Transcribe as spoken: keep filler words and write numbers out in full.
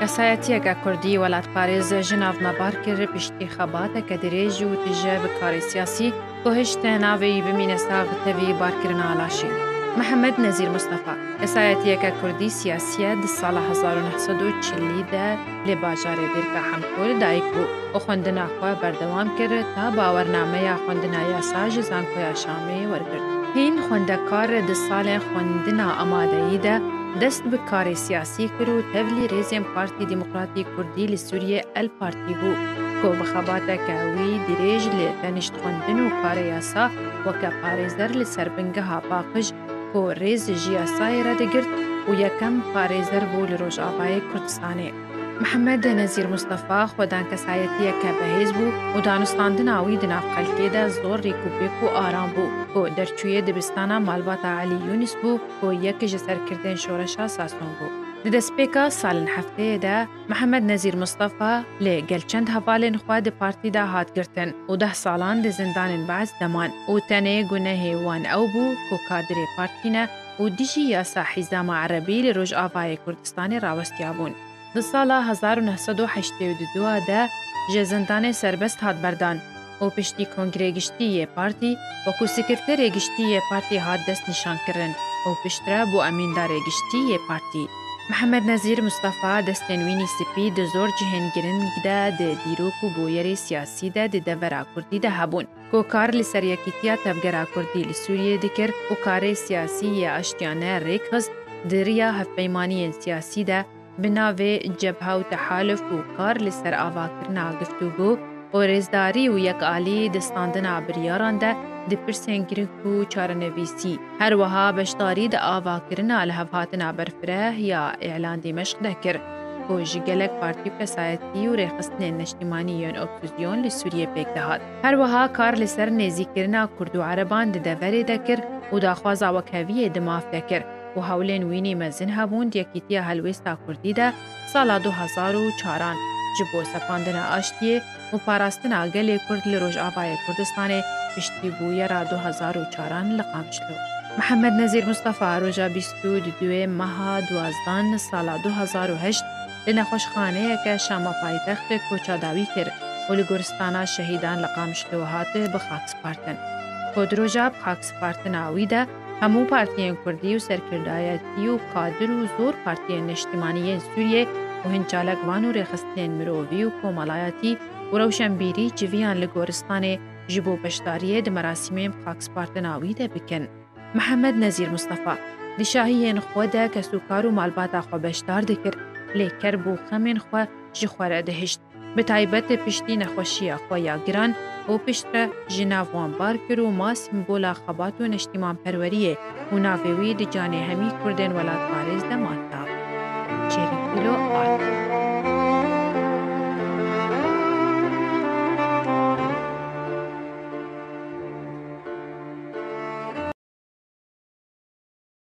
Kesayetiyeke Kurdî welatparêz ji nav me bar kir piştî xebateke dirêj û tije bi karê siyasî ku hişt navê wî bimîne sax tevî barkirina laşê wî. Mihemed Nezîr Mustafa, kesayetiyeke Kurdî siyasî ye, di sala hezar û neh sed û çilî de li bajarê Dêrka Hemko li dayik bû û xwendina xwe berdewam kir ta bawernameya xwendina yasa ji Zankoya Şamê wergirt. Hîn xwendekar di salên xwendina amadeyî de dest bi karê siyasî kir û tevlî rêzên Partî Demokratîk Kurdî li Sûriyê, El Partî bû, ku bi xebateke wî dirêj li tenişt xwendin û karê yasa weke parêzer li ser bingeha paqij ku rêz ji yasayê re digirt û yekem parêzer bû li Rojavayê Kurdistanê. Mihemed Nezîr Mustafa xwedan kesayetiyeke behêz bû û danûstandina wî di nav xelkê de zor rêkûpêk û aram bû, ku derçûyê dibistana malbata Elî Yûnis bû, ku yek ji serkirdên şoreşa Sason bû. Di destpêka salên hefteyê de Mihemed Nezîr Mustafa li gel çend hevalên xwe di partî de hat girtin û deh salan di zindanên Be'es de man û tenê gunehê wan ew bû ku kadirê partî ne û dijî yasa hîzama erebî li Rojavayê Kurdistanê rawestiyabûn. Di sala hezar û neh sed û heştê û du de ji zindanê serbest hat berdan û piştî kongrê giştî yê partî wekû sekreterê giştî yê partî hat destnîşankirin û piştre bû emîndarê giştî yê partî. Mihemed Nezîr Mustafa destên wî nî spî di zor cihên giring de di dîrok û bûyerê siyasî de di devera kurdî de hebûn, ku kar li ser yekîtiya tevgera kurdî li Sûriyê dikir û karê siyasî yê aştiyane rêk xist di riya hevpeymaniyên siyasî de bi navê Cebha û Tehaluf û kar li ser avakirina giftûgû û rêzdarî û yekalî di standina biryaran de di pirsên giring û çarenivîsî, her wiha beşdarî di avakirina lihevhatina berfireh ya Îlan Dîmeşq de kir, ku ji gelek partî û kesayetî û rêxistinên neştîmanî yên opozîsyon li Sûriyê pêk dihat. Her wiha kar li ser nêzîkirina Kurd û Ereban di deverê de kir û daxwaza wekheviyê di maf de kir û hewlên wî nî mezin hebûn di yekîtiya helwêsta kurdî de sala du hezar û çaran ji bo sepandina aştiyê û parastina gelê Kurd li Rojavayê Kurdistanê piştî bûyera du hezar û çaran li Qamişlo. Mihemed Nezîr Mustafa roja bîst û duê meha duwazdan sala du hezar û heşt li nexweşxaneyeke Şama paytext koça dawî kir û li goristana şehîdan li Qamişlo hat bi xak spartin. Ku di roja bi xak spartina wî de hemû partiyên kurdî û serkirdayetî û kadir û zor partiyên neştîmanî yên Sûriyê û hin çalakvan û rêxistinên mirovî û komelayetî û rewşenbîrî civiyan li goristanê ji bo beşdariyê di merasîmên bi xak spartina wî de bikin. Mihemed Nezîr Mustafa di şahiyên xwe de kesûkar û malbata xwe beşdar dikir, lê kerb û xemên xwe ji xwe re dihişt. Bi taybet piştî nexweşiya xwe ya giran û piştre ji nav wan bar kir û ma sîmbola xebat û neştîmanperweriyê û navê wî di canê hemî Kurdên welatparêz de manda. Çêrîkîlo Art.